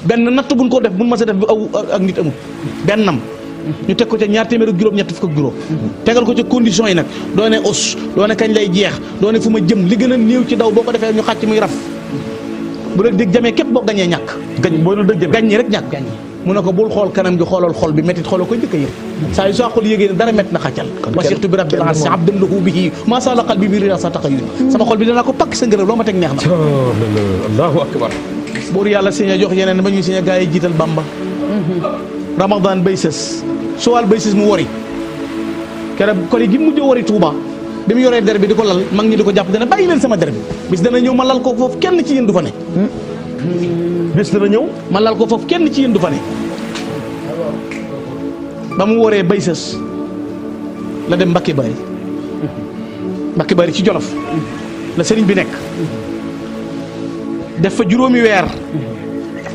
benn natt buñ ko def buñ mas a def bi aw ak nit amul bennam ñu teg ko ca ñaar téeméer ak juróom-ñett fukk ak juróom tegal ko ca conditions yi nag doo ne os doo ne kañ lay jeex doo ne fu ma jëm li gën a néew ci daw boo ko defee ñu xàcc muy raf bu dee dëgg jamee képp boo gañee ñàkk gañ boo dul dëgg gañ ñi rek ñàkk gañ mu ne ko bul xool kanam gi xoolal xol bi méttit xoolal ko njëkk a yëg saa yu soo xol yégée ne dara métti na xàccal wasirtu bi rabbil arsi abdan lahu bihi ma sala qalbi bi rida sa taxayun sama xol bi danaa ko pakk sa ngërëm loo ma teg neex na allahu akbar buur yàlla signé jox yeneen ba ñuy signé gaa yi jiital Bamba ramadan bay sës suwaal bay sës mu wori keroog koli gi mujj wori Touba bi mu yoree der bi di ko lal mag ñi di ko jàpp dana bàyyi leen sama der bi bis dana ñëw ma lal ko foofu kenn ci yéen du fa ne bis dana ñëw ma lal ko foofu kenn ci yéen du fa ne ba mu waree bay sës la dem Mbacke Bari ci Jolof la sëriñ bi nekk def fa juróomi weer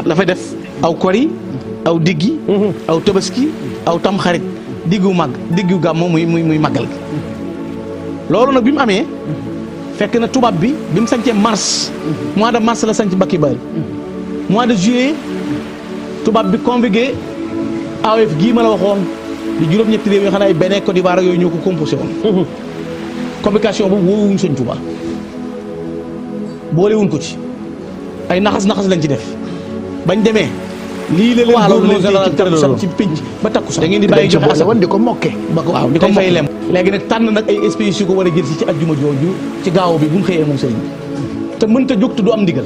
la fa def aw kori aw diggi aw tabaski aw tamxarit diggu gàmmo muy màggal gi loolu nag bi mu amee fekk na tubaab bi mu sañcee mars mois de mars la sañc Mbacke Bari mois de juillet tubaab bi convoqué AOF gii ma la waxoon di juróom-ñetti réew yi xam ne ay Bénin Côte d'Ivoire yooyu ñoo ko composé woon convocation boobu woowuñ sëñ Tuubaa boolewuñ ko ci ay naxas lañ ci def bañ demee lii la leen góor leen ci pénc ba takku sax da ngeen di bàyyi joxe asa di ko mokke ba ko waaw di ko fay lem léegi nag tànn nag ay espèces yu ko war a jël si ci ajjuma jooju ci gaaw bi bu mu xëyee moom sëriñ bi te mënta jóg te du am ndigal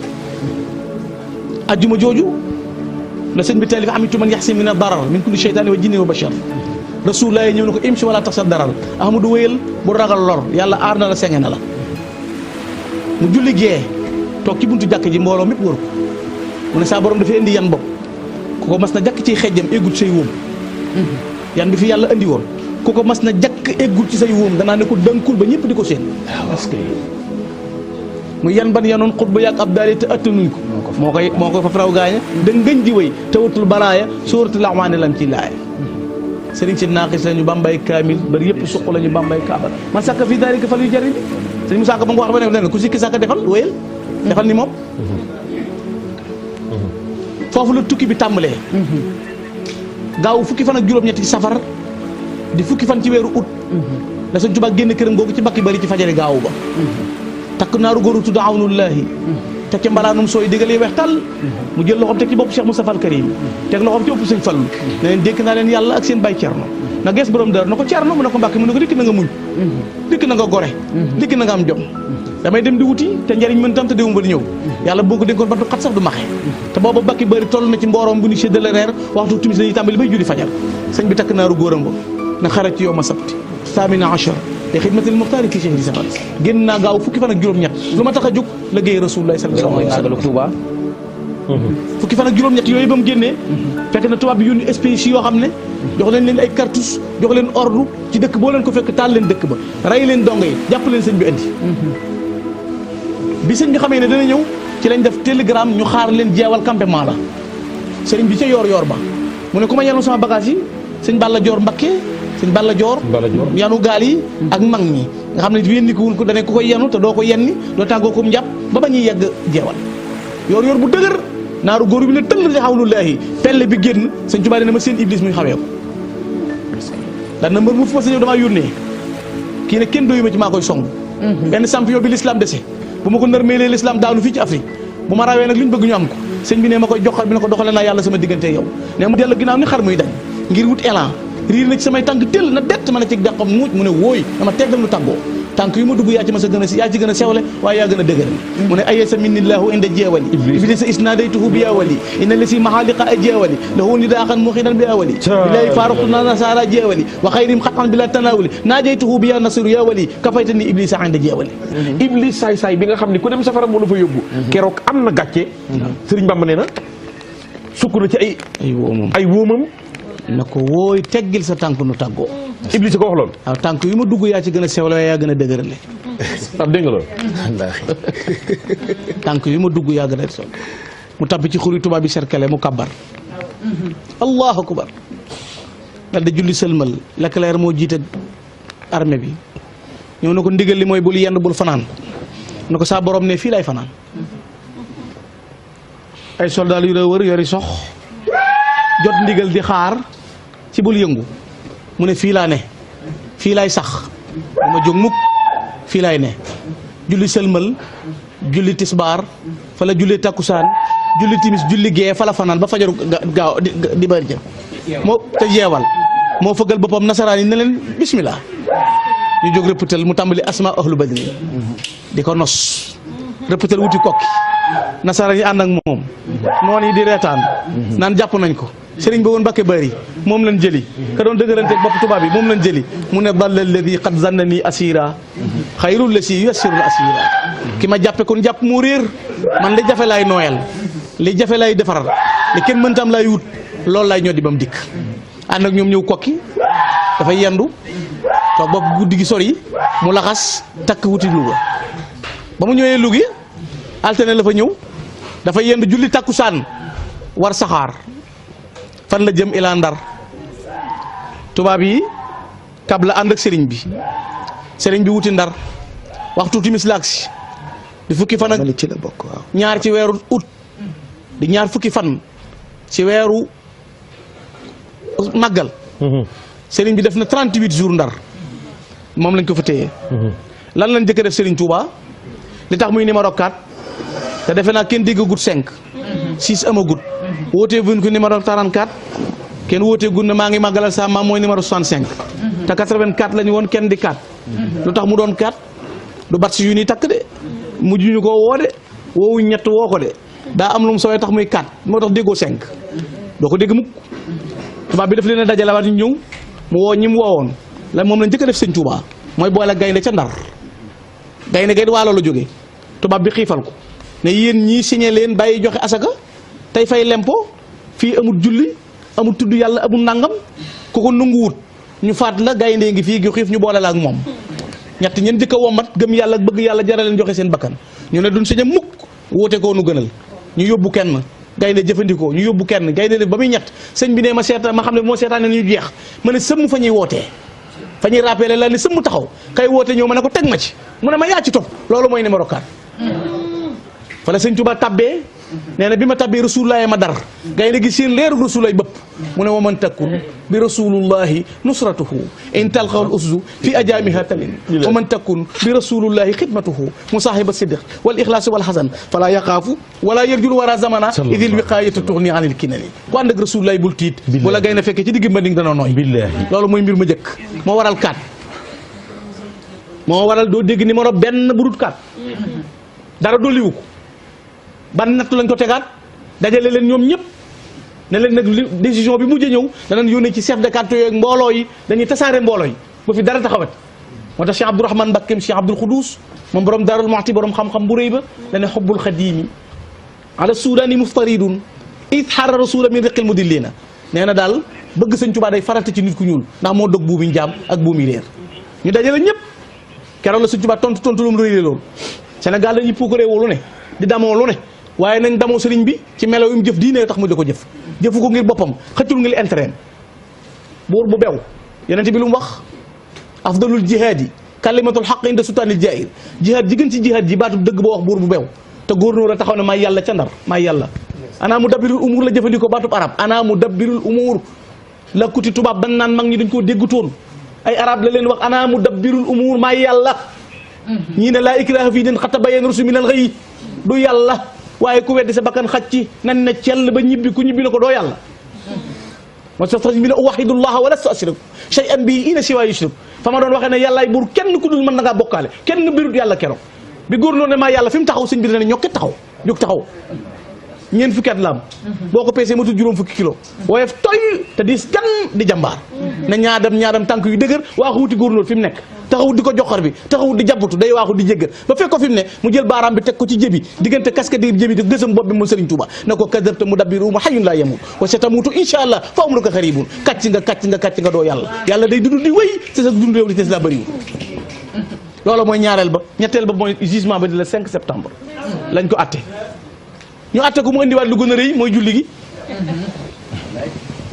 ajjuma jooju la sëñ bi taalif amitu man yaxsi min darar min kulli sheytaani wa jinni wa bashar rasulullah ñëw na ko imsi wala tax sa darar ahmadu wéyal bu ragal lor yàlla aar na la senge na la mu julli gee toog ci buntu jàkk ji mbooloo mépp wër ko mu ne saa borom dafay indi yan bopp ku ko mas na jàkk ci xejjam eggul ci say wóom yan bi fi yàlla andi woon ku ko mas na jàkk eggul ci say wóom danaa ne ko dënkul ba ñëpp di ko seen parce que mu yan ban yanoon xut ba yàgg ab daali te attanuñ ko moo koy fa faraw gaaña da ngëñ di wéy tawatul baraaya sóoratul amaane lan ci laaya sëriñ si naaqis la ñu bambay kaamil bari yëpp suq la ñu bambay kaabal man sàkka fii daalika fal yu jari bi sëriñ Musaa Ka ba nga wax ba ne ku sikki sàkka defal wéyal defal ni moom foofu la tukki bi tàmbalee gaaw fukki fan ak juróom-ñetti ci safar di fukki fan ci weeru août la sëñ Tuubaa génn këram googu ci Mbacke Bari ci fajari gaawu ba takk naaru góoru tudd awnullahi teg ci mbalaanum sooy digalee weex tàll mu jël loxoom teg ci bopp Cheikh Moustapha al Karim teg loxoom ci ëpp sëñ Fallu ne leen dénk naa leen yàlla ak seen bay Cerno na gees borom dër na ko Cerno mu ne ko Mbàkke mu ne ko dikk na nga muñ dikk na nga gore dikk na nga am jom damay dem di wuti te njëriñ mën tam te déwum ba di ñëw yàlla boo ko dénkoon ba du xat sax du maxe te booba Mbacke Bari toll na ci mbooroom bu ñu séddale reer waxtu timis dañuy tàmbali bay julli fajar sëñ bi takk naaru góoram ba na xarat ci yow ma sabti samina achar te xidmatil muxtaari fii chehri safar génn naa gaaw fukki fan ak juróom-ñett lu ma tax a jóg liggéey rasulullah sallallahu alayhi wa sallam fukki fan ak juróom-ñett yooyu ba mu génnee fekk na tubaab bi yónni espèces yoo xam ne jox leen ay cartouche jox leen ordre ci dëkk boo leen ko fekk taal leen dëkk ba rey leen dongo yi jàpp leen sëñ bi andi bi sëñ bi xamee ne dana ñëw ci lañ def télégramme ñu xaar leen jeewal campement la sëriñ bi ca yoor ba mu ne ku ma yenu sama bagage yi sëñ Balla Joor Mbakke sëñ Balla Joor yanu gaal yi ak mag ñi nga xam ne yenni ko wun ko dane ku koy yenu te doo ko yenni doo tàggoo ko njàpp ba ñuy yegg jeewal yoor bu dëgër naaru góor bi ne tëll ci xawlullaahi pelle bi génn sëñ Tuubaa ne ma seen iblis muy xawee ko daan na mbër mu fu ma sa ñëw damaa yónnee kii ne kenn doyu ma ci maa koy song benn champion bi l'islam dese bu ma ko nërmeelee l'islam daanu fii ci Afrique bu ma rawee nag li ñu bëgg ñu am ko sëñ bi ne ma koy joxal bi ne ko doxale naa yàlla sama diggante yow ne mu dellu ginnaaw ni xar muy dañ ngir wut élan riir na ci samay tànk tëll na dett ma ne ci dàqam muuc mu ne wóoy dama teggal nu tàggoo tànk yu ma dugg yaa ci ma sa gën a yaa ci gën a sewle waaye yaa gën a dëgër mu ne ayee sa minnillahu inda jeewali iblis sa isnadaytuhu bi awali inna lasi mahaliqa a jeewali lahu nidaaxan muxidan bi awali bilayi faruqtu na nasara jeewali wa xayrim xatan bi la tanawuli naajaytuhu bi ya nasiru ya wali kafayta ni iblis a inda jeewali iblis saay-saay bi nga xam ne ku dem safara moo la fa yóbbu keroog am na gàcce Sëriñ Bamba nee na sukk na ci ay wóomam na ko wooy teggil sa tànk nu tàggoo iblis ko wax loolu waaw tànk yu ma dugg yaa ci gën a sewle waaye yaa gën a dëgërale am dégg nga loolu tànk yu ma dugg yaa gën a sewle mu tàbbi ci xuri tubaab bi cercle mu kabbar allahu akbar dal da julli sëlmal Leclerc moo jiite armée bi ñëw na ko ndigal li mooy bul yenn bul fanaan na ko saa borom ne fii lay fanaan ay soldat yu la wër yori sox jot ndigal di xaar ci bul yëngu mu ne fii laa ne fii laay sax dama jóg mukk fii laay ne julli sëlmal julli tisbaar fa la julli takkusaan julli timis julli gee fa la fanaan ba fajaru gaaw di bari jëm moo te jeewal moo fëggal boppam nasaraan yi ne leen bismillah ñu jóg rëppatal mu tàmbali asma ahlu badri di ko nos rëppatal wuti kokki nasaraan yi ànd ak moom noonu yi di reetaan naan jàpp nañ ko sëriñ ba woon Mbakke Bari moom lañ jëli ka doon dëgëranteeg bopp tubaab yi moom lañ jëli mu ne dalla alladi qad zannani asira xayrul la si yassirul asira ki ma jàppe kon jàpp moo réer man li jafe laay nooyal li jafe laay defaral li kenn mëntaam laay wut loolu laay ñoo di ba mu dikk ànd ak ñoom ñëw kokki dafa yendu toog bopp guddi gi sori mu laxas takk wuti Louga ba mu ñëwee Louga altine la fa ñëw dafa yendu julli takkusaan war saxaar fan la jëm ilaa Ndar tubaab yi kab la ànd ak sëriñ bi wuti Ndar waxtu timis la agsi di fukki fan ak ñaar ci weeru août di ñaar fukki fan ci weeru màggal sëriñ bi def na 38 jours Ndar moom lañ ko fa téye lan lañ jëkk def sëriñ Touba li tax muy numéro 4 te defe naa kenn déggagut 5 6 amagut wootee buñ ko numéro 44 kenn wootee gun ne maa ngi màggalal sa maam mooy numéro 65 te 84 la ñu woon kenn di 4 lu tax mu doon 4 du bat si yu ni takk de mujj ñu ko woo de woowuñ ñett woo ko de daa am lu mu sooy tax muy 4 moo tax déggoo 5 doo ko dégg mukk tubaab bi daf leen a dajalewaat ñu ñëw mu woo ñi mu woowoon la moom lañ njëkk a def sëñ Touba mooy boole gaynde ca Ndar gaynde gay waalo la jógee tubaab bi xiifal ko ne yéen ñii signé leen bàyyi joxe asaka tey fay lempo fii amul julli amul tudd yàlla amul nangam ku ko nanguwut ñu faat la gaynde ngi fii gi xiif ñu boole la ak moom ñett ñeen jëkk a womat gëm yàlla bëgg yàlla jaral leen joxe seen bakkan ñu ne duñ signé mukk woote koo nu gënal ñu yóbbu kenn gaynde jëfandikoo ñu yóbbu kenn gaynde def ba muy ñett sëñ bi ne ma seetaan ma xam ne moo seetaan ne ñu jeex ma ne sëmm fa ñuy wootee fa ñuy rappelé la ne sëmm taxaw kay woote ñëw ma ne ko teg ma ci mu ne ma yaa ci topp loolu mooy numéro 4 fa la sëñ Tuba tabbee nee na bi ma tabbee rasulullahi ma dar gaynde gi seen leeru rasulullahi bëpp mu ne wa man takkun bi rasulullahi nusratuhu in talqawul usdu fi ajaamiha talin wa man takkun bi rasulullahi xidmatuhu musaahiba sidq wal ixlaasi wal xasan fala yaqaafu wala yarjul wara zamana idil wiqayatu tuxni anil kinani ku ànd ak rasulullahi bul tiit bu la gaynde fekkee ci digg mbanding dana nooy loolu mooy mbir ma jëkk moo waral 4 moo waral doo dégg numéro benn bu dut 4 dara dolliwu ko ban nattu lañ ko tegaat dajale leen ñoom ñëpp ne leen nag décision bi mujj ñëw danañ yónnee ci chef de quartier yooyu mbooloo yi dañuy tasaare mbooloo yi ba fi dara taxawat moo tax Cheikh Abdourahmane Mbakkeem Cheikh Abdoul Khoudous moom borom Daarul Muxti borom xam-xam bu rëy ba dane xubbul xadiimi ala suudaani muftaridun it xara rasula min riqil mudillina nee na daal bëgg sëñ Tuubaa day farata ci nit ku ñuul ndax moo dog buubi njaam ak buumi réer ñu dajale ñëpp keroog la sëñ Tuubaa tontu lu mu rëy loolu Sénégal dañuy puukaree woo lu ne di damoo lu ne waaye nañ damoo sëriñ bi ci melo yu mu jëf diine tax mu di ko jëf jëfu ko ngir boppam xëccul ngir intérêt buur bu bew yonent bi lu mu wax afdalul jihaadi kalimatul xaq inda sultaanil jaahir jihaad ji gën ci jihaad ji baatu dëgg boo wax buur bu bew te góornóor a taxaw ne maay yàlla ca Ndar maay yàlla ana mu dabbirul umuur la jëfandikoo baatub arab ana mu dabbirul umuur la kuti tubaab ban naan mag ñi dañ koo déggutoon ay arab la leen wax ana mu dabbirul umuur maay yàlla ñii ne laa ikraha fii din xat tabayyana rushdu minal ghayy du yàlla waaye ku weddi sa bakkan xaj ci nan ne cell ba ñibbi ku ñibbi na ko doo yàlla moo tax bi ne uwahidullaha wa lastu ashriku shay'an bihi inna siwa yushrik fa ma doon waxee ne yàllaay buur kenn ku dul mën na ngaa bokkaale kenn birut yàlla keroog bi góor noonu ne maa yàlla fi mu taxaw sëñ bi dina ne ñokket taxaw jóg taxaw ñeent fukki at la am boo ko peesee matul juróom fukki kilo woyof toy te dis gan di jàmbaar na ñaadam tànk yu dëgër waaxu wuti góor noonu fi mu nekk taxawut di ko joxar bi taxawut di jàppatu day waaxu di jéggal ba fekk ko fi mu ne mu jël baaraam bi teg ko ci jëbi diggante casque di jëbi di gësam bopp bi moom Serigne Touba ne ko kadabta mudabbiru ma hayyun laa yamut wa satamutu insha allah fa umruka xaribun kàcc nga doo yàlla day dund di wéy te sa dund réew di des la bëriwul loolu mooy ñaareel ba ñetteel ba mooy jugement ba di le 5 septembre lañ ko atte ñu atte ko mu indiwaat lu gën a rëy mooy julli gi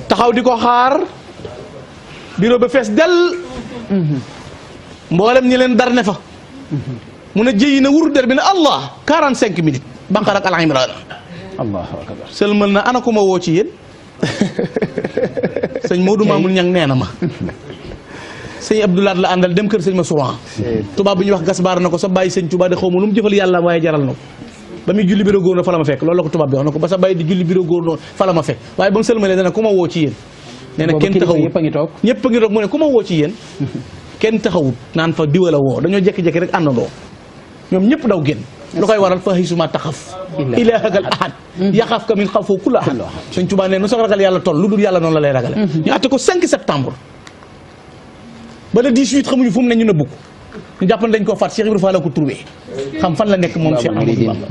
taxaw di ko xaar bureau ba fees del mboolem ñi leen dar ne fa mu ne jëyi na wuru der bi ne allah 45 minutes Baqara ak Al Imran allahu akbar. sëlmal na ana ko ma woo ci yéen sëñ Modou Mamoul Niang nee na ma sëñ Abdoulaat la àndal dem kër sëñ ma Souran tubaab bi ñuy wax gas baar na ko sa bàyyi sëñ Touba de xaw ma lu mu jëfal yàlla waaye jaral na ko ba muy julli biro góor na fa la ma fekk loolu la ko tubaab bi wax na ko ba sa bàyyi di julli biro góor noonu fa la ma fekk waaye ba mu sëlmalee dana ku ma woo ci yéen nee na kenn taxawut ñëpp a ngi toog mu ne ku ma woo ci yéen kenn taxawut naan fa diwala woo dañoo jekki-jekki rek àndandoo ñoom ñëpp daw génn lu koy waral fa xisuma taxaf ilaahakal ahad yaxaaf ka min xawfoo kulla ahad sëñ Tuubaa ne nu sax ragal yàlla toll lu dul yàlla noonu la lay ragale ñu atte ko 5 septembre ba le 18 xamuñu fu mu ne ñu nëbbu ko ñu jàpp ne dañ koo faat Cheikh Ibrahima Fall la ko trouvé xam fan la nekk moom Cheikh Amadou Bamba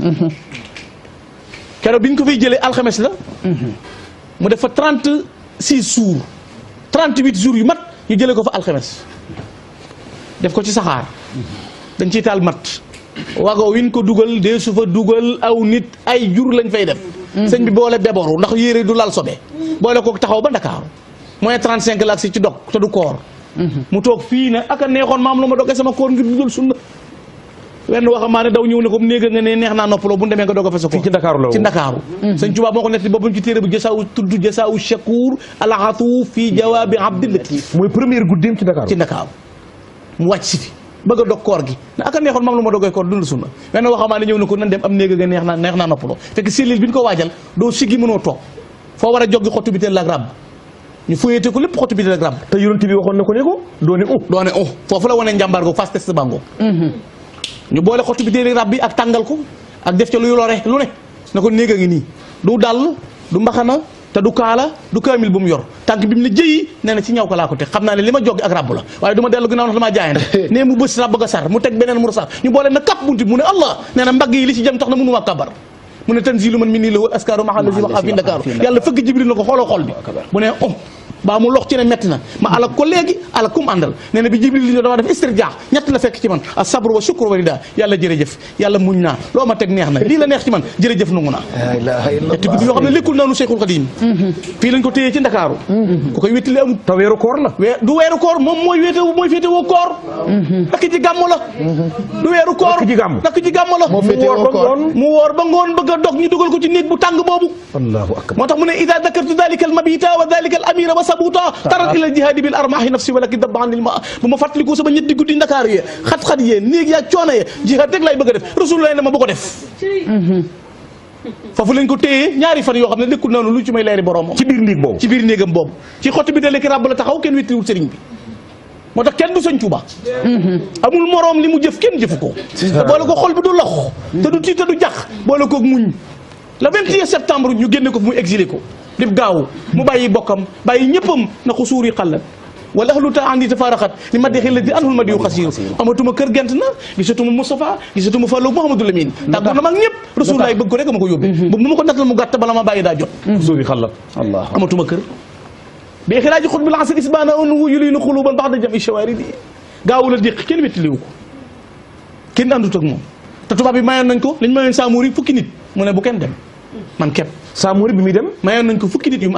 keroog bi ñu ko fiy jëlee alxames la mu def fa 36 jours 38 jours yu mat ñu jëlee ko fa alxames def ko ci saxaar dañ ciy taal mat wago win ko dugal dee su fa dugal aw nit ay jur lañ fay def sëñ bi boole beboru ndax yére du lal sobe boole ko taxaw ba Ndakaaru mooy 35 la ak si ci dog te du koor mu toog fii ne aka neexoon maam lu ma dogee sama koor ngir dudal sunna wenn waxamaa ne daw ñëw ne ko néega nga ne neex naa noppaloo bu demee nga doog a fa sa koor ci Ndakaaru la ci Ndakaaru sëñ Tuubaa moo ko netti boppam ci téere bu jasaaw tudd jasaaw shakuur alaxatu fii jawaabi abdil latif mooy première guddeem ci Ndakaaru ci Ndakaaru mu wàcc si fi bëgg a dog koor gi ne aka neexoon maam lu ma dogee koor dund sunna wenn waxamaa ne ñëw ne ko nan dem am néega nga neex naa noppaloo fekk cellule bi ñu ko waajal doo siggi mënoo toog foo war a joggi xottu bi teel ak ràbb ñu fuyete ko lépp xottu bi teel ak ràbb te yonent bi waxoon na ko ne ko doone foofu la wane njàmbaar go fas test bango ñu boole xottu bi teel ak ràbb bi ak tàngal ko ak def ca luy lore lu ne na ko néega ngi nii du dàll du mbaxana te du kaala du kaamil bu mu yor tànk bi mu ne jëyi nee na ci ñaw ko laa ko teg xam naa ne li ma joggi ak ràbb la waaye du ma dellu ginnaaw ndax damaa jaayante nee mu bës ràbb ga sar mu teg beneen mu sar ñu boole na kap bunti mu ne allah nee na mbagg yi li ci jëm tax na mënu waa kabar mu ne tanzilu man min nii la wal askaaru maxal la si waxaa fi Ndakaaru yàlla fëgg Jibril na ko xooloo xol bi mu ne baa mu lox ci ne metti na ma alak ko léegi alak kum àndal nee na bi Jibril li ñu dama def istirjaax ñett la fekk ci man a sabru wa shukru wa rida yàlla jërëjëf yàlla muñ naa loo ma teg neex na lii la neex ci man jërëjëf nangu naa ñetti guddi yoo xam ne lékkul naanu Cheikhul Khadim fii lañ ko téyee ci Ndakaaru ku koy wéttali amul te weeru koor la du weeru koor moom mooy féete woo koor nakk ci gàmmu la du weeru koor nakk ci gàmmu la mu woor ba ngoon bëgg a dog ñu dugal ko ci néeg bu tàng boobu allahu akbar moo tax mu ne ida dakartu dalika al mabita wa dalika al amira wa sabuta tarat ila jihaadi bil armahi nafsi walaki dab anil ma bu ma fàttaliku sama ñetti guddi Ndakaar yee xat-xat yee néeg yaa coono yee jihaad rek laay bëgg a def rasulullah ne ma bu ko def foofu lañ ko téye ñaari fan yoo xam ne nekkul noonu lu ci may leeri borom ci biir néeg boobu ci biir néegam boobu ci xott bi daleki ràbb la taxaw kenn wéttiwul sëriñ bi moo tax kenn du sëñ Tuuba amul moroom li mu jëf kenn jëfu ko te boole ko xol bi du lox te du tiit te du jax boole ko muñ le 21 septembre ñu génne ko fu mu exilé ko dib gaaw mu bàyyi bokkam bàyyi ñëppam na ko suuri xallat wala ahlu ta andi tafaaraxat li ma dexil la di anul ma diw xasiir amatuma kër gent na gisatuma Moustapha gisatuma Fallou Mouhamadou Lamine tàggoo na mag ñëpp Rasulullah bëgg ko rek ma ko yóbbee bu ma ko nattal mu gàtt bala ma bàyyi daa jot suuri xallat amatuma kër bi xilaaji xut bil asr isbaana on yulinu xuluban bax da jam i shawaridi gaawu la déq kenn wettiliwu ko kenn àndut ak moom te tubaab bi mayoon nañ ko liñ mayoon Samori fukki nit mu ne bu kenn dem man képp Samori bi muy dem mayoon nañ ko fukki nit yu mu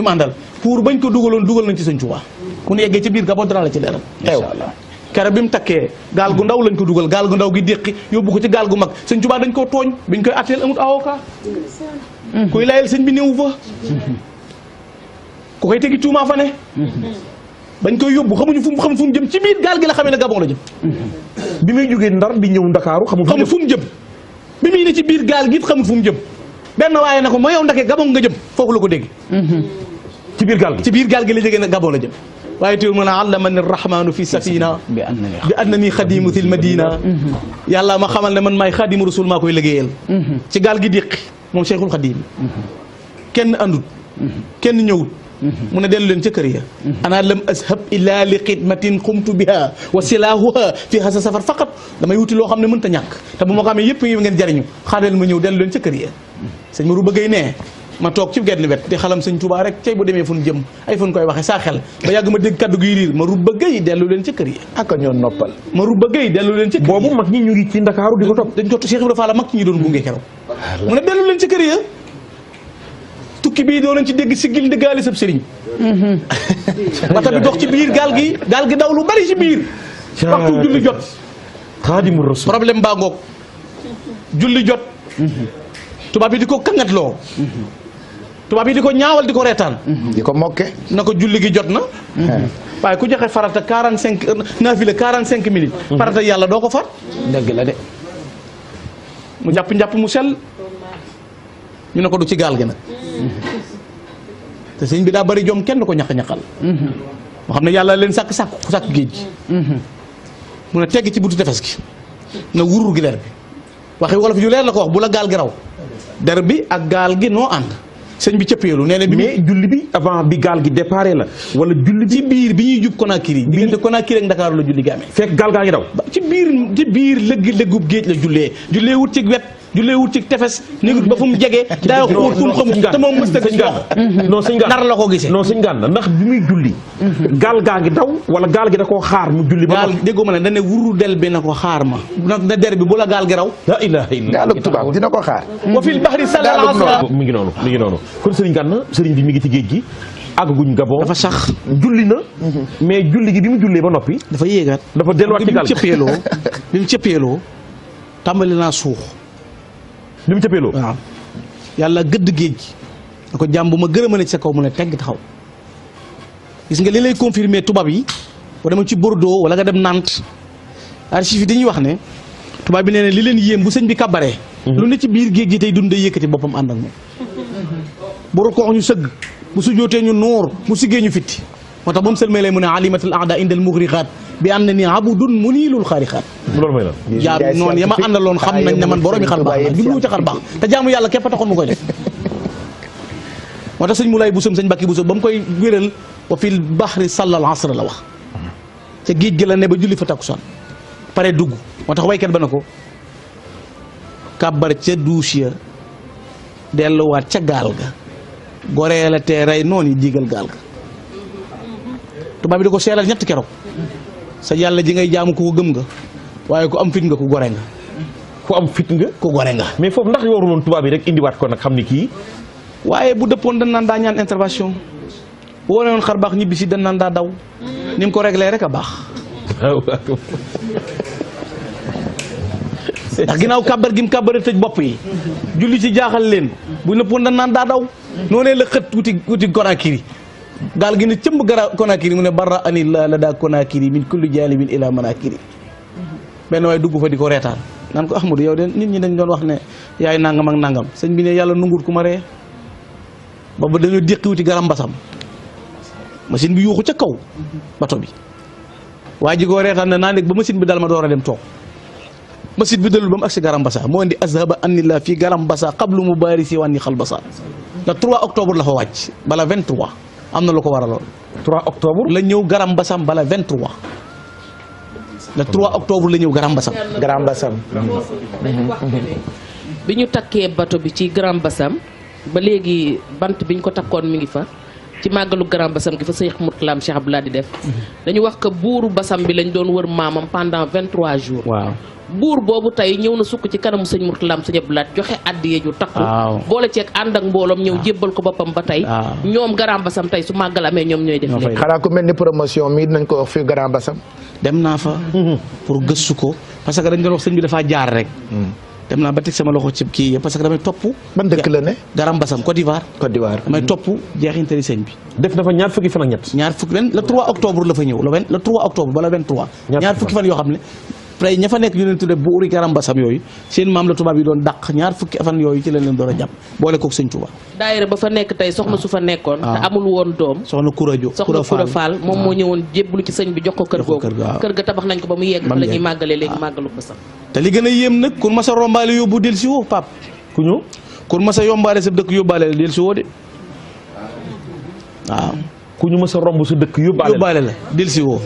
àndal pour bañ ko dugaloon dugal nañ ci sëñ Tuubaa ku ne yeggee ci biir Gabon dara la ci leeral xew kere bi mu takkee gaal gu ndaw lañ ko dugal gaal gu ndaw gi déqi yóbbu ko ci gaal gu mag sëñ Tuubaa dañ koo tooñ biñ koy atteel amut avocat kuy layel sëñ bi néew fa ku koy tegi tuumaa fa ne bañ koy yóbbu xamuñu fu mu jëm ci biir gaal gi la xamee ne Gabon la jëm bi muy jógee Ndar di ñëw Ndakaaru xamul fu mu jëm bi muy ne ci biir gaal gi it xamul fu mu jëm benn waaye na ko ma yow ndake Gabon nga jëm foofu la ko dégg ci biir gaal gi la jógee ne Gabon la jëm waaye teewul mën a allamani rahmanu fi safina bi annani xadimu fil madina yàlla ma xamal ne man maay xadimu rasul maa koy liggéeyal ci gaal gi déqi moom Cheikhul Xadim kenn andut kenn ñëwut mu ne dellu leen ca kër ya ana lam ashab illa li xidmatin xumtu biha wa silaahuha fi hasa safar faqat damay wuti loo xam ne mënta ñàkk te bu ma ko amee yëpp yi ngeen jariñu xaareel ma ñëw dellu leen ca kër ya sëñ Maru bëggay nee ma toog ci genn wet di xalam sëñ Tuubaa rek cay bu demee fun jëm ay fun koy waxe saa xel ba yàgg ma dégg kaddu gi riir ma rubba gay dellu leen ca kër ya ak ñoo noppal ma rubba gay dellu leen ca kër ya boobu mag ñi ñu ngi ci Ndakaaru di ko topp dañ ko Cheikh Ibrahima Fall mag ñi doon gunge keroog mu ne dellu leen ca kër ya tukki bii doo leen ci dégg si gil ndëggaale sab sëriñ wata bi dox ci biir gaal gi daw lu bari ci biir waxtu julli jot Xaadimu Rasuul problème baa ngoog julli jot tubaab yi di ko kangatloo tubaab yi di ko ñaawal di ko reetaan di ko mokke na ko julli gi jot na waaye ku joxe farata 45 naafila 45 minutes farata yàlla doo ko far dëgg la de mu jàpp mu sell ñu ne ko du ci gaal gi nag te sëñ bi daa bari jom kenn du ko ñaq-ñaqal moo xam ne yàlla leen sàkk géej gi mu ne tegg ci buntu tefes gi na wurur gi leer bi waxi wolof yu leer la ko wax bu la gaal gi raw der bi ak gaal gi noo ànd sëñ bi cëppeelu nee na bi mais julli bi avant bi gaal gi déparé la wala julli ci biir bi ñuy jub Conakry diggante Conakry ak Ndakaaru la julli gi amee fekk gaal gaa ngi daw ci biir lëggub géej la jullee wut ci wet jullee wut ci tefes négut ba fu mu jegee daa xóot fu mu xamul te moom mësta gis non sëñ Gana nar la ko gisee non sëñ Gana ndax bi muy julli gaal gaa ngi daw wala gaal gi da koo xaar mu julli ba gaal déggoo ma ne dane wuru del bi na ko xaar ma na der bi bu la gaal gi raw la ilaha illa gaalug tubaab dina ko xaar wa fil bahri sallal asra mi ngi noonu kon sëriñ Gana sëriñ bi mi ngi ci géej gi àgguñ Gabon dafa sax julli na mais julli gi bi mu jullee ba noppi dafa yéegaat dafa delluwaat ci gaal bi mu cëppeeloo tàmbali naa suux bi mu cëppeeloo waaw yàlla gëdd géej gi da ko jàmm bu ma gërëma ne ci sa kaw mu ne tegg taxaw gis nga li lay confirmer tubaab yi boo demee ci Bordeaux wala nga dem Nantes archives yi dañuy wax ne tubaab bi nee na li leen yéem bu sëñ bi kabaree lu ne ci biir géej gi tey dund day yëkkati boppam ànd ak moom boru ko ñu sëgg bu su jootee ñu nuur bu siggee ñu fitti moo tax ba mu sëlmee lay mu ne alimatul aada indal mughriqaat bi am na ni abudun muniilul xaarixaat loolu mooy lan jaam noonu ya ma àndaloon xam nañ ne man boroomi xar baax la jubluwu ci xar baax te jaamu yàlla képp a taxoon mu koy def moo tax sëñ Moulay Bousso sëñ Bakki Bousso ba mu koy wéral wa fil bahri sallal asra la wax ca géej gi la ne ba julli fa takkusaan pare dugg moo tax waykat ba na ko kàbbar ca douche ya delluwaat ca gaal ga goree la tee rey noonu yi diigal gaal ga tubaab bi da ko seeral ñetti keroog sa yàlla ji ngay jaamu ko gëm nga waaye ku am fit nga ku gore nga ku am fit nga ku gore nga mais foofu ndax yoru loon tubaab yi rek indiwaat ko nag xam ni kii waaye bu dëppoon dañ naan daa ñaan intervention bu wane woon xar baax ñibbi si dañ naan daa daw ni mu ko réglé rek a baax ndax ginnaaw kàbbar gi mu kàbbare tëj bopp yi julli ci jaaxal leen bu nëppoon dañ naan daa daw noonee la xët wuti Conakry gaal gi ne cëmb gara Conakry mu ne barra ani la daa Conakry min kulli jaalibin ila manakiri benn waaye dugg fa di ko reetaan naan ko Ahmadou yow de nit ñi dañ doon wax ne yaay nangam ak nangam sëñ bi ne yàlla nungut ku ma ree boobu dañoo déqi wuti garam basam machine bi yuuxu ca kaw bato bi waa ji koo reetaan ne naa nekk ba machine bi dal ma door a dem toog machine bi dalul ba mu agsi garam basa moo indi azhaba annillah fii garam basa qablu mubarisi wànni xal basa le 3 octobre la fa wàcc bala 23 am na lu ko waraloon 3 octobre la ñëw garam basam bala 23 le 3 octobre la ñëw garam basam Grand Bassam bi ñu takkee bato bi ci Grand Bassam ba léegi bant bi ñu ko takkoon mi ngi fa ci màggalu Grand Bassam gi fa Cheikh Mourtala Cheikh Abdoulaye di def dañu wax que buuru Bassam bi lañ doon wër maamam pendant 23 jours waaw buur boobu tey ñëw na sukk ci kanamu sëñ Mourtala sëñ Abdoulaye joxe addiye ju takku waaw boole ceeg ànd ak mbooloom ñëw jébbal ko boppam ba tey ñoom Grand Bassam tey su màggal amee ñoom ñooy def léegi xanaa ku mel ni promotion mi nañ ko wax fii Grand Bassam dem naa fa pour gëstu ko parce que dañ doon wax sëñ bi dafaa jaar rek dem naa ba teg sama loxo ci kii parce que damay topp ban dëkk la ne garam basam Côte d'Ivoire Côte d'Ivoire damay topp jeexintali sëñ bi def na fa ñaar fukki fan ak ñett ñaar fukki ren le 3 octobre la fa ñëw le 3 octobre ba le 23 ñaar fukki fan yoo xam ne tey ña fa nekk ñu leen tudde buuri garam basam yooyu seen maam la tubaab yi doon dàq ñaar fukki fan yooyu ci leen leen doon a jàpp boole kook sëñ Tuubaa daayira ba fa nekk tey soxna su fa nekkoon te amul woon doom soxna Kurajo soxna Kura Fall moom moo ñëwoon jébbalu ci sëñ bi jox ko kër googu kër ga tabax nañ ko ba mu yegg fa la ñuy màggalee léegi màggalu Bassam te li gën a yéem nag kun masa rombaale yóbbu del si woo pap ku ñëw kun masa yombaale sa dëkk yóbbaale la del si woo de waaw ku ñu mës a romb sa dëkk yóbbaale la del si woo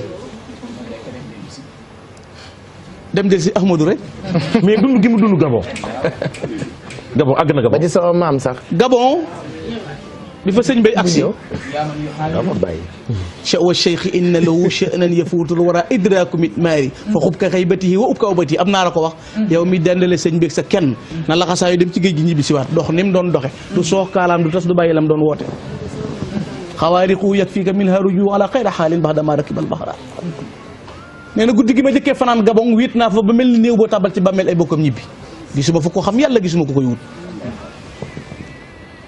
dem del si Ahmadou rek mais dund gi mu dund Gabon Gabon àgg na Gabon ba ci sama maam sax Gabon bi fa sëñ bay agsi dama bàyyi wa cheikh inna lahu sha'nan yafuutul wara idraku mit maari fa xub ka xaybatihi wa ub ka ubati am naa la ko wax yow mi dendale sëñ beeg sa kenn na laxasaayu dem ci géej gi ñibbi si waat dox ni mu doon doxe du soox kaalaam du tas du bàyyi lam doon woote xawaariqu yakfika min haruju ala xayra xaalin bax dama rakibal baxra nee na guddi gi ma jëkkee fanaan Gabon wéet naa fa ba mel ni néew boo tabal ci bàmmeel ay bokkam ñibbi gisuma fu ko xam yàlla gisuma ko koy wut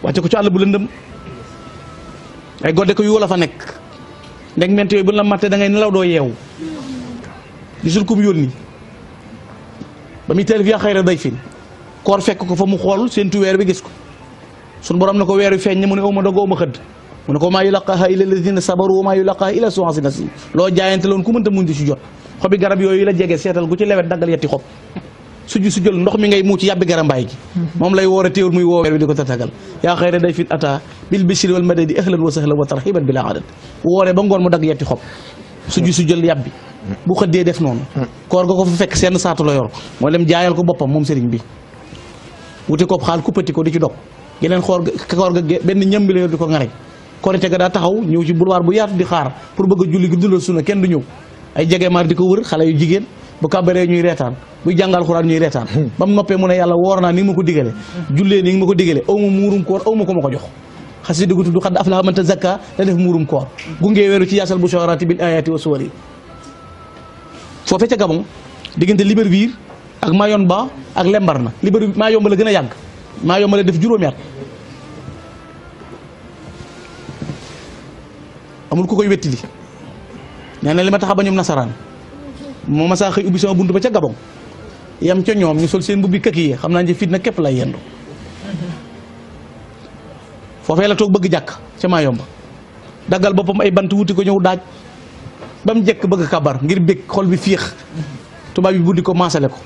wàcce ko ci àll bu lëndëm ay godde ko yu la fa nekk ndeg ment yooyu bu la mattee da ngay nelaw doo yeewu gisul kum yónni ba muy teel fi yaa xayra day fin koor fekk ko fa mu xool seentu weer bi gis ko sun borom na ko weer wi feeñ ne mu ne aw ma dogoo ma xëdd mu ne ko maa yulaqaaha illa alladina sabaru wa maa yulaqaaha illa zu azim nasiib loo jaayante loon ku mënta muñ di si jot xobi garab yooyu la jege seetal gu ci lewet daggal yetti xob su jël ndox mi ngay muuc yàbbi garambaay gi moom lay woor a téewul muy woo weer bi di ko tatagal yaa xayra day fin ata bil bishri wal madadi ahlan wa sahlan wa tarhiban bila adad bu wooree ba ngoon mu dagg yetti xob su jël yàbbi bu xëddee def noonu koor ga ko fa fekk seen saatu la yor moo dem jaayal ko boppam moom sëriñ bi wuti ko xaal kuppati ko di ci dog geneen koor ga benn ñam bi la yor di ko ŋareñ korite ga daa taxaw ñëw ci boulevard bu yaatu di xaar pour bëgg a julli gi dundal sunna kenn du ñëw ay jegemaar di ko wër xale yu jigéen bu kàbbaree ñuy reetaan buy jàngal xuraan ñuy reetaan ba mu noppee mu ne yàlla woor naa ni nga ma ko digale jullee ni nga ma ko digale aw ma muurum koor aw ma ko ma ko jox xasida gu tudd xad aflaha man tazakka da def muurum koor gungee weeru ci yaasal busharati bil ayati wa suwari foofee ca Gabon diggante Libreville ak Mayomba ak Lembarna Mayomba la gën a yàgg Mayomba la def juróomi at amul ku koy wettili nee na li ma tax a ba ñoom nasaraan moo ma saa xëy ubbi sama buntu ba ca Gabon yam ca ñoom ñu sol seen mbubbi kaki yi xam naa ne fitna képp lay yendu foofee la toog bëgg jàkk ca Mayomba daggal boppam ay bant wuti ko ñëw daaj ba mu jekk bëgg kabar ngir bég xol bi fiix tubaab yi buddi ko maasale ko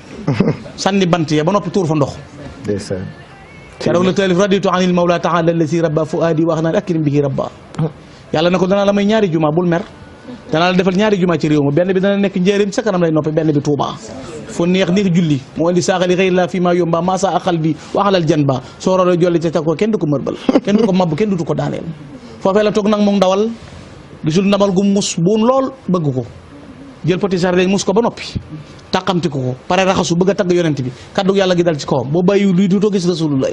sànni bant ya ba noppi tuur fa ndox keroog la taalif raditu anil mawla taala allasi rabba fuadi wax naan akrim bihi rabba yàlla na ko danaa la may ñaari juma bul mer danaa la defal ñaari juma ci réew ma benn bi dana nekk njëriñ sa kanam lay noppi benn bi Tuubaa foo neex julli moo indi saaxali xëy la fi maa yomba maasa aqal bi waxalal jan ba soo rolo jolli ca ko kenn du ko mërbal kenn du ko mabb kenn du ko daaneel foofee la toog nag moom ndawal gisul ndamal gu mus buun lool bëgg ko jël petit jardin mus ko ba noppi tàqamti ko pare raxasu bëgg a tagg yonent bi kaddu yàlla gi dal ci kawam boo bàyyi luy duutoo gis rasulullah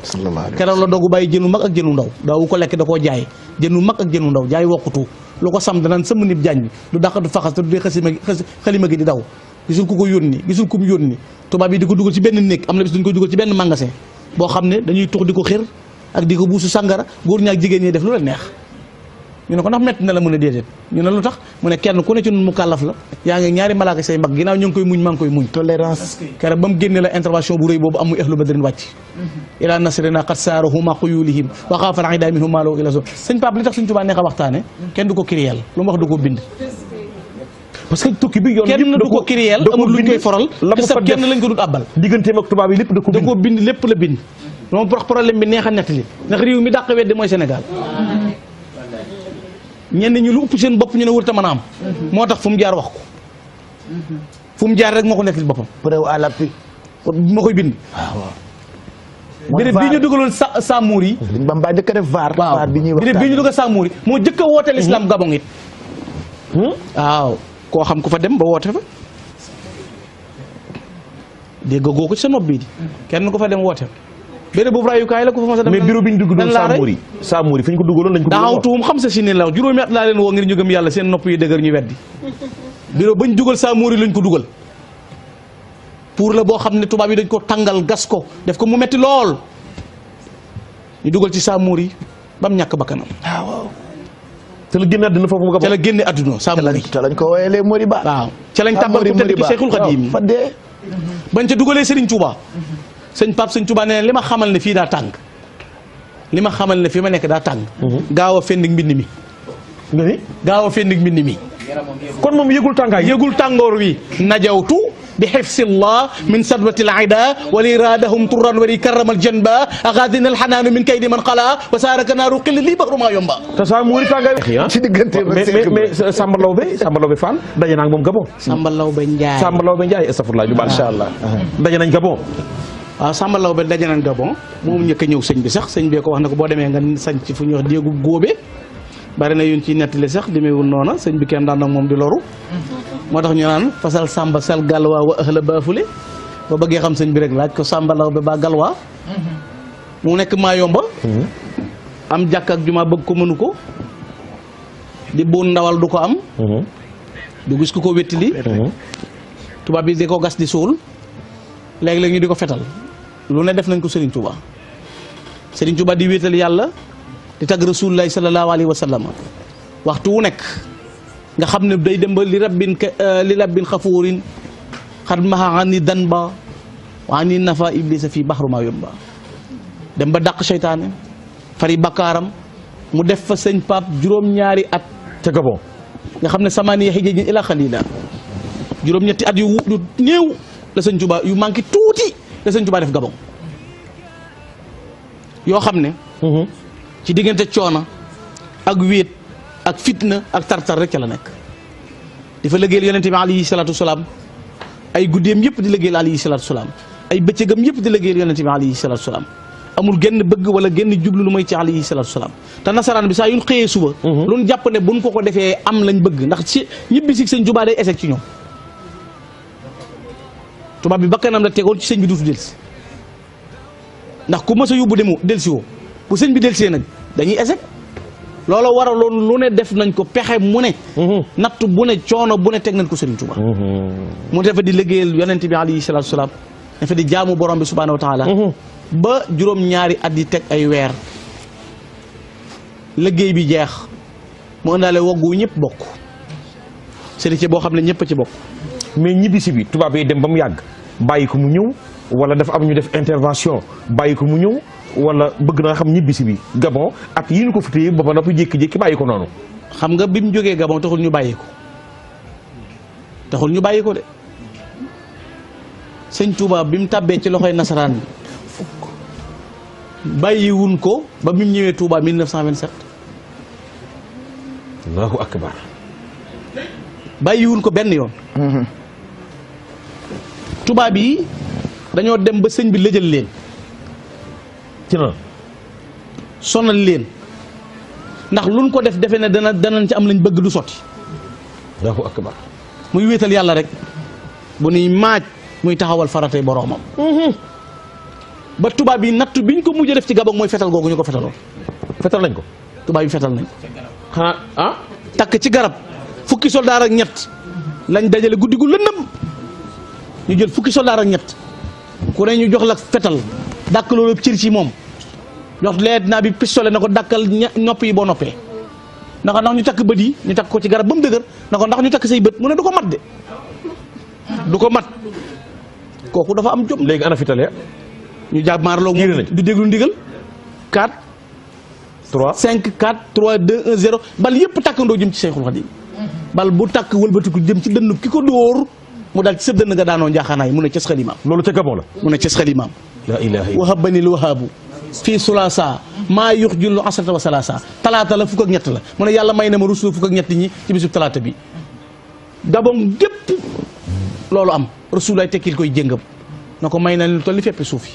keroog la dogu bàyyi jënu mag ak jënu ndaw daawu ko lekk da koo jaay jënu mag ak jënu ndaw jaay wokkutu lu ko sam danaan sëmm nib jaañ bi du dàq du faxas te du dee xalima gi di daw gisul ku ko yónni gisul ku mu yónni tubaab yi di ko dugal ci benn néeg am na bis duñ ko dugal ci benn magasin boo xam ne dañuy tux di ko xër ak di ko buusu sàngara góor ñaak jigéen ñi def lu la neex ñu ne ko ndax metti na la mu ne déedéet ñu ne lu tax mu ne kenn ku ne ci nun mu kàllaf la yaa ngi ñaari malaaka say mbagg ginnaaw ñu ngi koy muñ maa ngi koy muñ tolérance keroog ba mu génne la intervention bu rëy boobu amuy ahlu badrin wàcc ila nasrina qad saarahuma xuyulihim wa xaafal ida minhum maa law ila so sëñ Pape li tax suñ Tuubaa neex a waxtaane kenn du ko kiriyeel lu mu wax du ko bind parce que tukki bi yoon kenn du ko kiriyeel amul luñ koy foral te sab kenn lañ ko dut àbbal digganteem ak tubaab yi lépp da koo bind lépp la bind moom problème bi neex a nettali ndax réew mi dàq weddi mooy Sénégal ñenn ñu lu ëpp seen bopp ñu ne wër ta mën a am moo tax fu mu jaar wax ko fu mu jaar rek moo ko nettali boppam preuve à l'appui moo koy bind béréb bi ñu dugaloon Sammour yi liñ Bamba jëkk a def vaar waaw bi ñuy béréb bi ñu dugal Sammour yi moo jëkk a wooteel islam Gabon it waaw koo xam ku fa dem ba woote fa dégg goo ko ci sa nopp bii di kenn ko fa dem woote fa béréb boobu rayukaay la ko fa mos a dem mais bureau bi ñu dugg doon Sammour yi fi ñu ko dugaloon lañ ko daaw tuum xam sa si ne la juróomi at laa leen woo ngir ñu gëm yàlla seen nopp yi dëgër ñu weddi bureau bañ dugal Sammour yi lañ ko dugal pour la boo xam ne tubaab yi dañ ko tàngal gas ko def ko mu metti lool ñu dugal ci Sammour yi ba mu ñàkk bakkanam waaw te la génne àdduna foofu mu ca la génne àdduna Sammour yi te lañ ko woyalee Moriba waaw ca lañ tàmbal ko tedd ki Cheikhul Khadim fa dee bañ ca dugalee Serigne Touba sëñ Pape sëñ Touba nee li ma xamal ne fii daa tàng li ma xamal ne fii ma nekk daa tàng gaaw a fendig mbind mi nga ni gaaw a fendig mbind mi kon moom yëgul tàngaay yëgul tàngoor wi najawtu bi xifsillah min sadwatil aida wali raadahum turran wali karamal janba agadina alxanaanu min kaydi man xala wa saaraka naaru xilli lii baxru maa yomba te Sammour yi tàngaay ci diggante mais Samba Lawbe Fall daje naa ak moom Gabon Samba Lawbe Njaay Samba Lawbe Njaay astafurlah ñu baal macha allah daje nañ Gabon waaw Samba Lawbe daje nañ Gabon moom njëkk a ñëw sëñ bi sax sëñ bee ko wax ne ko boo demee nga sañ ci fu ñuy wax déegu góobe bari na yoon ci nettali sax demeewul noona sëñ bi kenn daan nag moom di loru moo tax ñu naan fasal Samba sal galwaa wa ahla baafule boo bëggee xam sëñ bi rek laaj ko Samba Lawbe ba galwaa mu nekk Mayomba am jàkk ak juma bëgg ko mënu ko di buun ndawal du ko am du gis ku ko wettili tubaab bi di ko gas di suul léeg-léeg ñu di ko fetal lu ne def nañ ko Serigne Touba Serigne Touba di wéetal yàlla di tagg rasulullahi sallallahu alayhi wa sallam waxtu wu nekk nga xam ne day dem ba li rabbin xafuurin xad maha ani dan ba wa ani nafa iblisa fii baxru ma yomba dem ba dàq seytaane fari bakkaaram mu def fa sëñ Pape juróom-ñaari at ca Gabon nga xam ne samaaniya xijajin ila xalila juróom-ñetti at yu néew la sëñ Touba yu manqué tuuti la sëñ Touba def Gabon yoo xam ne ci diggante coona ak wéet ak fitna ak tartar rek ca la nekk di fa liggéeyal yonente bi alayhi salaatu salaam ay guddeem yëpp di liggéeyal alayhi salaatu salaam ay bëccëgam yëpp di liggéeyal yonente bi alayhi salaatu salaam amul genn bëgg wala genn jublu lu mooy ci alayhi salaatu salaam te nasaraan bi saa yu ñu xëyee suba lu ñu jàpp ne buñ ko defee am lañ bëgg ndax ci ñibbi si sëñ Tuubaa day échec ci ñoom tubaab bi bakkanam la tegoon ci sëñ bi duutu delsi ndax ku mës a yóbbu demu delsi woo bu sëñ bi delsee nag dañuy échec loola waraloon lu ne def nañ ko pexe mu ne natt bu ne coono bu ne teg nañ ko Sëriñ Tuubaa mu dafa di liggéeyal yonente bi alayhi salaatu salaam dafa di jaamu borom bi subhaanahu wa taala ba juróom-ñaari at yi teg ay weer liggéey bi jeex mu ëndaale woggu ñëpp bokk sëriñ boo xam ne ñëpp a ci bokk mais ñibbisi bi tubaab yi dem ba mu yàgg bàyyi ko mu ñëw wala dafa am ñu def intervention bàyyi ko mu ñëw wala bëgg naa xam ñibbisi bi Gabon at yi ñu ko fi téye ba ba noppi jékki-jékki bàyyi ko noonu. xam nga bi mu jógee Gabon taxul ñu bàyyi ko de sëñ Touba bi mu tàbbee ci loxoy nasaraan bàyyiwun ko ba bi mu ñëwee Touba 1927. Allahu akbar. bàyyiwun ko benn yoon. tubaab yi dañoo dem ba sëñ bi lëjal leen. ci na sonal leen ndax luñ ko def defe ne danañ ci am lañ bëgg du sotti. Allahu akbar. muy wéetal yàlla rek bu nuy maaj muy taxawal faratay boroomam. ba tubaab yi nattu biñ ko mujj def ci Gabon mooy fetal googu ñu ko fetaloon. fetal nañ ko. tubaab yi fetal nañ ko. xanaa ah. takk ci garab fukki soldaar ak ñett lañ dajale guddi gu lëndëm ñu jël fukki soldaar ak ñett ku ne ñu jox la fetal dàkk loolu cër ci moom jox leet naa bi pistolet na ko dàkkal nopp yi boo noppee ndax ñu takk bët yi ñu takk ko ci garab ba mu dëgër na ko ndax ñu takk say bët mu ne du ko mat de du ko mat kooku dafa am jom. léegi ana fitale ñu jàpp maarloo moom du déglu ndigal 4 3 5 4 3 2 1 0 bal yëpp tàkkandoo jëm ci Seyxul Xadiim bal bu tàkk wëlbatiku jëm ci dënn ki ko dóor mu daal ci sëb dënn nga daanoo njaaxaanaay mu ne ces xalimaam. loolu ca Gabon la. mu ne ces xalimaam. la ilaha illa wahabanil wahaabu fii sulaasa maa yux jullu asrata wa salaasa talaata la fukk ak ñett la mu ne yàlla may na ma rusul fukk ak ñett ñi ci bisub talaata bi Gabon gépp loolu am rasulaay tekkil koy jëngam na ko may na lu toll ni feppi suuf yi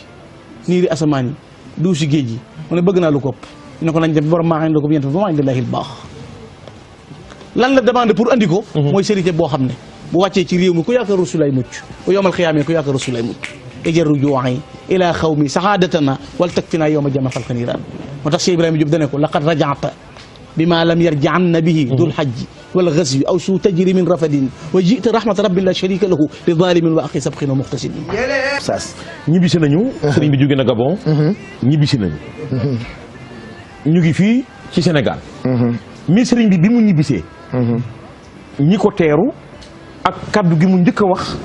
niiri asamaan yi duusi géej yi mu ne bëgg naa lu ko ëpp ne ko nañ dem borom maa indi ko yent ba maa indi lahil baax lan la demandé pour andi ko mooy sérité boo xam ne bu wàccee ci réew mi ku yaakaar rasulaay mucc bu yowmal xiyaamee ku yaakaar rasulaay mucc ejaru juwaay ila xaw mi saxaadatana wal takfina yowma jama xalqa niiraan moo tax Cheikh Ibrahima Diop dane ko laqad rajaata bima lam yarji'anna bihi dul hajji wal ghazwi aw su tajri min rafadin wa jita rahmata rabbin la sharika lahu li zalimin wa axi sabqin wa muxtasidin saas ñibbisi nañu sëriñ bi jóge na Gabon ñibbisi nañu ñu ngi fii ci Sénégal mais sëriñ bi mu ñibbisee ñi ko teeru ak kaddu gi mu njëkk a wax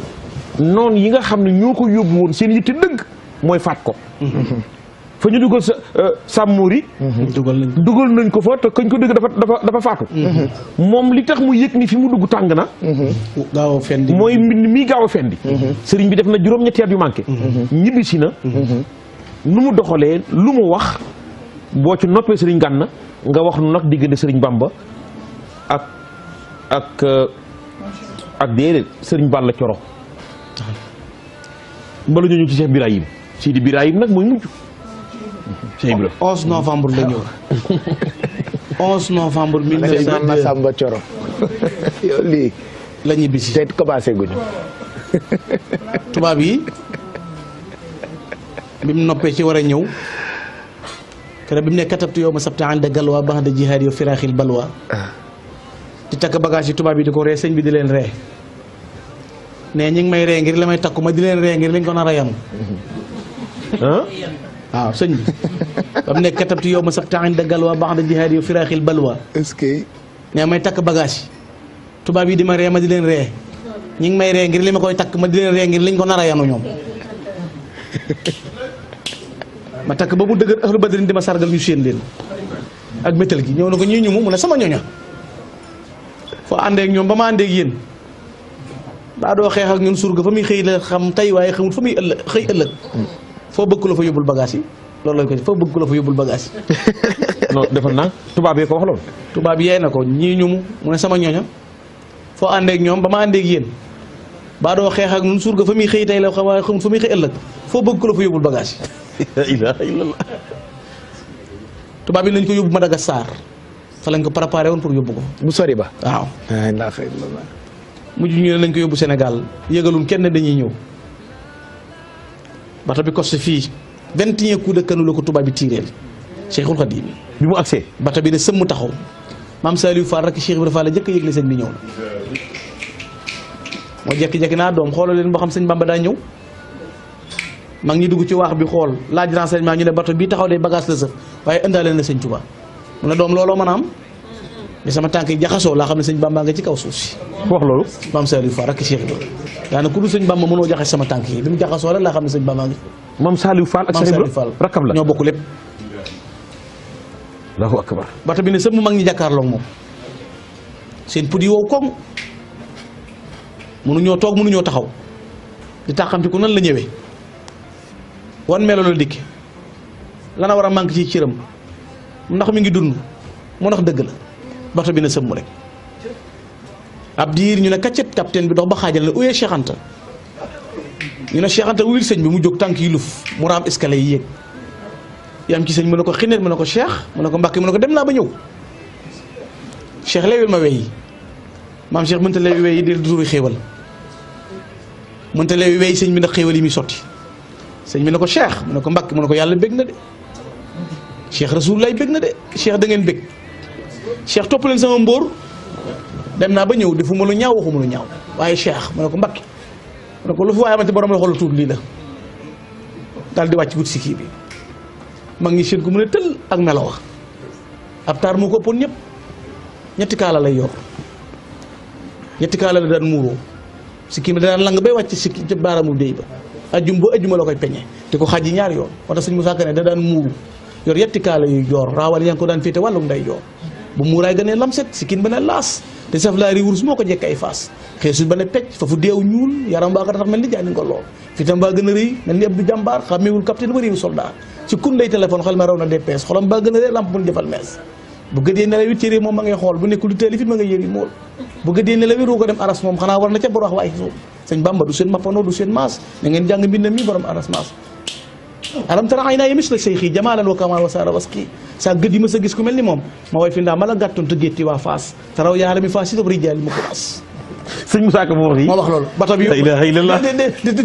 noonu yi nga xam ne ñoo ko yóbbu woon seen yitte dëgg mooy faat ko fa ñu dugal Samori dugal nañ ko fa te kañ ko dëgg dafa faatu moom li tax mu yëg ni fi mu dugg tàng na gaaw a fendi mooy mbind mi gaaw a fendi sëriñ bi def na juróom-ñetti at yu manqué ñibbisi na nu mu doxalee lu mu wax boo ci noppee sëriñ Gana nga wax nu nag diggante sëriñ Bamba ak déedéet sëriñ Balla Coro mbala ñu ci Cheikh Birahim Sidi Birahim nag mooy mujj Cheikh Ibrahima 11 novembre la ñëw 11 novembre 1902 Massamba Coro yow lii la ñibbisi te commencé guñu tubaab yi bi mu noppee ci war a ñëw keroog bi mu ne katabtu yow ma sabta ànd galwa baax da jihaad yow firaaxil balwa di takk bagage yi tubaab yi di ko ree sëñ bi di leen ree ne ñi ngi may ree ngir la may takku ma di leen ree ngir lañ ko nar a yam waaw sëñ bi ba mu nekk katabtu yow ma sax temps da galwa baax da jihaad yow firaaxil balwa est-ce que ne may takk bagage yi tubaab yi di ma ree ma di leen ree ñi ngi may ree ngir li ma koy takk ma di leen ree ngir liñ ko nar a yanu ñoom ma takk ba mu dëgër ahlu badrin di ma sargal ñu séen leen ak métal gi ñëw na ko ñii ñu mu ne sama ñoña foo àndeek ñoom ba ma àndeek yéen daa doo xeex ak ñun surga fa muy xëy la xam tey waaye xamul fa muy ëllëg xëy ëllëg foo bëgg la fa yóbbul bagage yi loolu lañ ko foo bëgg la fa yóbbul bagage yi non defal naa tubaab yi ko wax loolu. tubaab yee na ko ñii ñu mu ne sama ñoña foo àndeek ñoom ba ma àndeek yéen baa doo xeex ak ñun surga fa muy xëy tey la xam waaye xamul fa muy xëy ëllëg foo bëgg la fa yóbbul bagage yi la ilaha illallah. tubaab yi nañ ko yóbbu Madagascar fa lañ ko préparé woon pour yóbbu ko bu sori ba. waaw la ilaha illallah. mujj ñu ne nañ ko yóbbu Sénégal yëgalul kenn dañuy ñëw bato bi costé fii 21 coups de canon la ko tubaab bi tiireel Cheikhul Khadim bi mu agsee. bato bi ne sëmm taxaw maam Saliou Fall rek Cheikh Ibrahima Fall la jëkk a yëgle sëñ bi ñëw na moo jekki-jekki naa doom xoolal leen boo xam sëñ Bamba daa ñëw mag ñi dugg ci waax bi xool laaj renseignement ñu ne bato bii taxaw day bagage la sëf waaye indaale na sëñ Touba mu ne doom looloo mën a am bi sama tànk yi jaxasoo laa xam ne sëñ Bamba nga ci kaw suuf si wax loolu. maam Saliou Fall rek Cheikh Ibrahima daanaka ku dul sëñ Bamba mënoo jaxase sama tànk yi bi mu jaxasoo rek laa xam ne sëñ Bamba ngi maam Saliou Fall ak maam Cheikh Saliou Ibrahima Fall rakkam la. ñoo bokk lépp Allahu akbar. bato bi ne sëmm mag ñi jàkkaarloog moom seen put yi wow koŋ mënuñoo toog mënuñoo taxaw di taxamti ku nan la ñëwee wan melo la dikk lana war a manqué ci cëram ndax mi ngi dund mu ndax dëgg la bato bi ne sëmm rek ab diir ñu ne kaccet capitaine bi dox ba xaajal ne uyee Cheikh Anta ñu ne Cheikh Anta wuyul sëñ bi mu jóg tànk yi luf mu raam escalier yi yéeg yam ci sëñ mu ne ko xineet mu ne ko Cheikh mu ne ko Mbàkke mu ne ko dem naa ba ñëw Cheikh leewil ma wey yi maam Cheikh mënta leewi wey yi di duri xéewal mënta leewi wey sëñ bi ndax xéewal yi muy sotti sëñ bi ne ko Cheikh mu ne ko Mbàkke mu ne ko yàlla bég na de Cheikh Rasulullah bég na de Cheikh da ngeen bég Cheikh topp leen sama mbóor dem naa ba ñëw defu ma lu ñaaw waxu ma lu ñaaw waaye Cheikh mu ne ko Mbàkke mu ne ko lu fi waaye amante borom la xool tuut lii la daal di wàcc wut si kii bi mag ñi seen ko mu ne tël ak melo wax ab taar moo ko ëppoon ñëpp ñetti kaala lay yor ñetti kaala la daan muuroo si kii bi daan lang bay wàcc si kii ca baaraamu déy ba ajjum ba ajjuma la koy peñe te ko xaaj yi ñaari yoon moo tax sëñ Moussa Ka ne da daan muuru yor yetti kaala yuy joor raawal yaa ngi ko daan féete wàllum nday joor bu muuraay gënee lamset si kin ba ne laas te saf laa ri wurus moo ko jekk ay faas xeesul ba ne pecc fa fu deew ñuul yaram baa ko tax mel ni jaani nga lool fitam baa gën a rëy mel ni ab du jàmbaar xàmmeewul capitaine ba réewu soldat ci kun lay téléphone xel ma raw na DPS xolam baa gën a rëy lamp mun jëfal mees bu gëdee nelaw it téere moom ma ngay xool bu nekkul du teel fit ma nga yëri mool bu gëdee nelaw it ruu ko dem aras moom xanaa war na ca bor wax waaye suuf sëñ Bamba du seen mappandoo du seen maas na ngeen jàng mbindam mi borom aras maas alam tara ay naa yi mis la say xii jamaalan wa kamal wa saara waski saa gëd yi ma sa gis ku mel ni moom ma way fi ndaa ma la gàttoon te gétti waa Faas taraw yaara mi Faas itam rijaali ma ko waas sëñ Moussa Ka moo wax yi. moo wax loolu bato bi la ilaha illallah.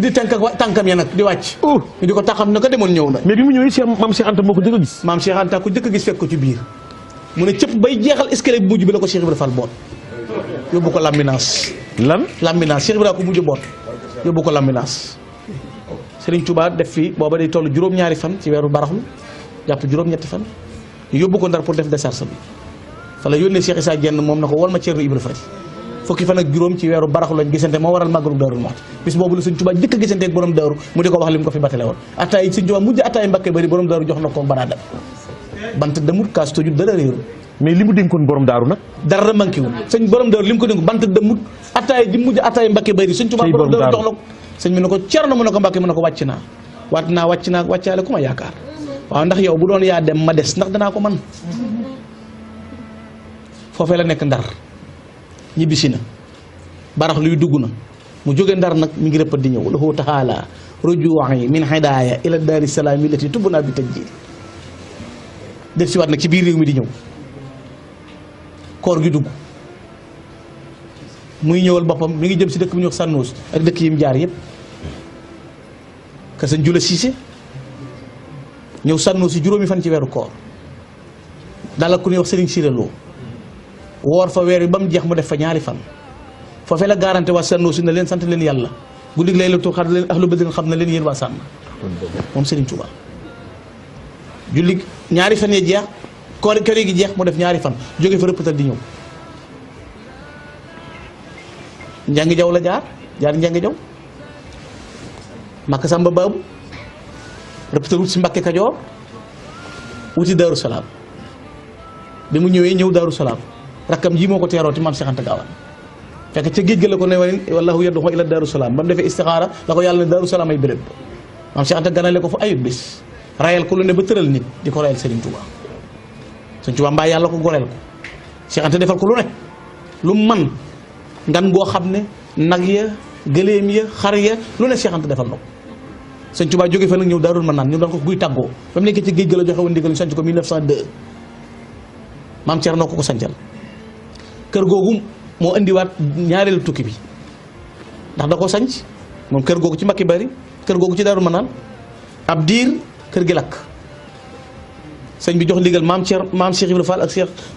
di tànk ak tànkam ya nag di wàcc ñu di ko taxam ne ko demoon ñëw na mais bi mu ñëwee Cheikh maam Cheikh Anta moo ko jëkk a gis. maam Cheikh Anta ko jëkk a gis fekk ko ci biir mu ne cëpp bay jeexal escalier bi mujj bi la ko Cheikh Ibrahima Fall boot yóbbu ko Lambinaas lan. Lambinaas Cheikh Ibrahima ko mujj boot yóbbu ko Lambinaas Serigne Touba def fi booba day toll juróom-ñaari fan ci weeru baraxlu jàpp juróom-ñetti fan ñu yóbbu ko Ndar pour def décharge bi fa la yónnee Cheikh Issa Dieng moom na ko wol ma Ceerno Ibra Fati fukki fan ak juróom ci weeru baraxlu lañ gisante moo waral màggalu Daaru Muxti bis boobu la Serigne Touba jëkk a gisante ak borom daaru mu di ko wax li mu ko fi batale woon attaay Serigne Touba mujj attaay Mbakke bari borom daaru jox na ko banaa dem bant demut kaas tojut dara réeru mais li mu dénkoon borom daaru nag. dara manqué wul sëñ borom daaru li mu ko dénk bant demut attaay ji mujj attaay Mbakke bari Serigne Touba borom daaru jox la ko sëñ bi ne ko Ceerno mu ne ko Mbakke mu ne ko wàcc naa wàcc naa wàccaale ku ma yaakaar waaw ndax yow bu doon yaa dem ma des ndax danaa ko man foofee la nekk Ndar ñibbisi na barax luy dugg na mu jóge Ndar nag mi ngi rëppat di ñëw lahu taala rujuwaay min hidaaya ila daari salaam illati tubb naa bi tajjil def si waat nag ci biir réew mi di ñëw koor gi dugg muy ñëwal boppam mi ngi jëm si dëkk bu ñuy wax Sànnoos ak dëkk yi mu jaar yëpp ka sëñ Jula Siise ñëw Sànnoos si juróomi fan ci weeru koor dalal ku ñuy wax Sëriñ Siré Lo woor fa weer wi ba mu jeex mu def fa ñaari fan foofee la garanté waa Sànnoos si ne leen sant leen yàlla guddig Laylatul Qadr leen ahlu badrin xam na leen yéen waa Sànn moom Sëriñ Tuubaa julli ñaari fan yee jeex koor gi jeex mu def ñaari fan jóge fa rëppatal di ñëw Njangi Jaw la jaar Njangi Jaw Makka Samba Baabu rëppatal wut si Mbakke Kajoor wuti Daaru Salaam bi mu ñëwee ñëw Daaru Salaam rakkam ji moo ko teerooti maam Cheikh Anta Gaawaan fekk ca géej ga la ko ne woon wallahu yad'u ila Daaru Salaam ba mu defee istixaara la ko yàlla ne Daaru Salaam ay béréb maam Cheikh Anta ganale ko fa ayut bis rayal ko lu ne ba tëral nit di ko rayal Serigne Touba Serigne Touba mbaa yàlla ko goreel ko Cheikh Anta defal ko lu ne lu man ngan goo xam ne nag ya gëléem ya xar ya lu ne Cheikh Anta defal na ko Serigne Touba jóge fa nag ñëw Daarul Manaan ñu doon ko guy tàggoo ba mu nekkee ci géej ga la joxe woon ndigal ñu sanc ko 1902 maam Thierno ko sancal kër googu moo indiwaat ñaareelu tukki bi ndax da ko sanc moom kër googu ci Mbacke Bari kër googu ci Daarul Manaan ab diir kër gi lakk sëñ bi jox ndigal maam Cheikh Ibrahima Fall ak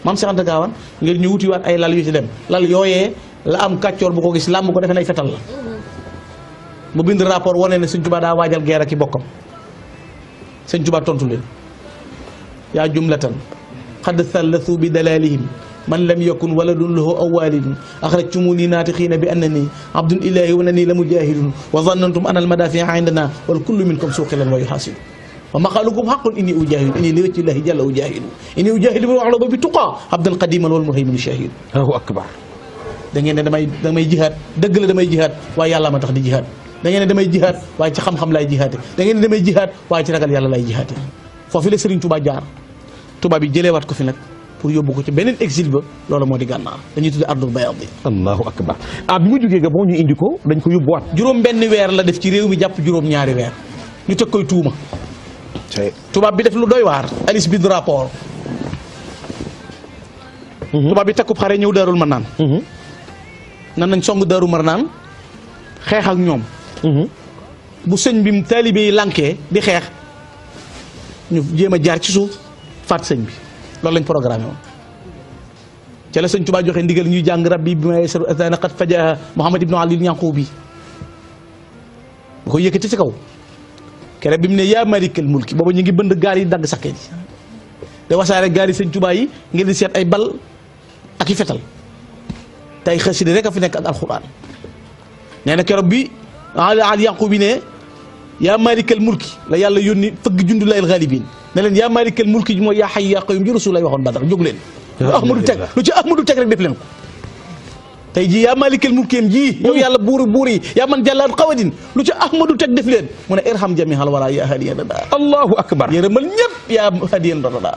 maam Cheikh Anta Gaawaan ngir ñu wutiwaat ay lal yu ci dem lal yooyee la am kàccoor bu ko gis làmb ko defe nay fetal la mu bind rapport wane ne sëñ Tuubaa daa waajal guerre ak i bokkam sëñ Tuubaa tontu leen yaa jumlatan xad thallathu bi dalalihim man lam yakun waladun lahu aw walidun axrajtumuni naatixiina bi annani abdun ilahi wa annani la mujahidun wa zannantum ana almadafia indana wal kullu minkum suqilan wa yuhasidu wa maqalukum xaqun inni ujahidu inni li wajhi llahi jalla ujahidu inni ujahidu bi waxla ba bi tuqa abdan qadiman wal muhaymin shahidu Allahu akbar da ngeen ne damay jihaad dëgg la damay jihaad waaye yàlla ma tax di jihaad da ngeen ne damay jihaad waaye ci xam-xam laay jihaate da ngeen ne damay jihaad waaye ci ragal yàlla laay jihaate foofu la Serigne Touba jaar Touba bi jëleewaat ko fi nag pour yóbbu ko ci beneen exil ba loolu moo di gànnaar dañuy tudde ardul bayad bi Allahu akbar bi mu jógee Gabon ñu indi ko dañ ko yóbbuwaat juróom benn weer la def ci réew mi jàpp juróom ñaari weer ñu teg koy tuuma tubaab bi def lu doy waar Alice bind rapport tubaab bi takkub xare ñëw Daarul Manaan nan nañ song Daaru Manaan xeex ak ñoom bu sëñ bi taalibe yi lànkee di xeex ñu jéem a jaar ci suuf faat sëñ bi loolu lañ programmé woon ca la sëñ Tuubaa joxe ndigal ñuy jàng rabbi bi may saru atana qad fajaa Muhammad ibnu Ali Yanqubi bu ko yëkkati ci kaw kere bi mu ne yaa malikal mulki booba ñu ngi bënd gaar yi dagg sakkee ji te wasaare gaar yi sëñ Tuubaa yi ngir di seet ay bal ak i fetal tey xasida rek a fi nekk ak alxuraan nee na keroog bi Ali Yanqubi ne yaa malikal mulki la yàlla yónni fëgg jundu layl xaalibin ne leen yaa malikal mulki ji mooy yaa xay yaa qayyum ji rasul lay waxoon Badar jóg leen lu ci Ahmadu teg rek def leen ko tey jii yaa malikal mulki ji yow yàlla buur yi yaa man jàllaat xawadin lu ci Ahmadu teg def leen mu ne irham jamihal wala yaa hadiyan dada Allahu akbar yërëmal ñëpp yaa hadiyan dada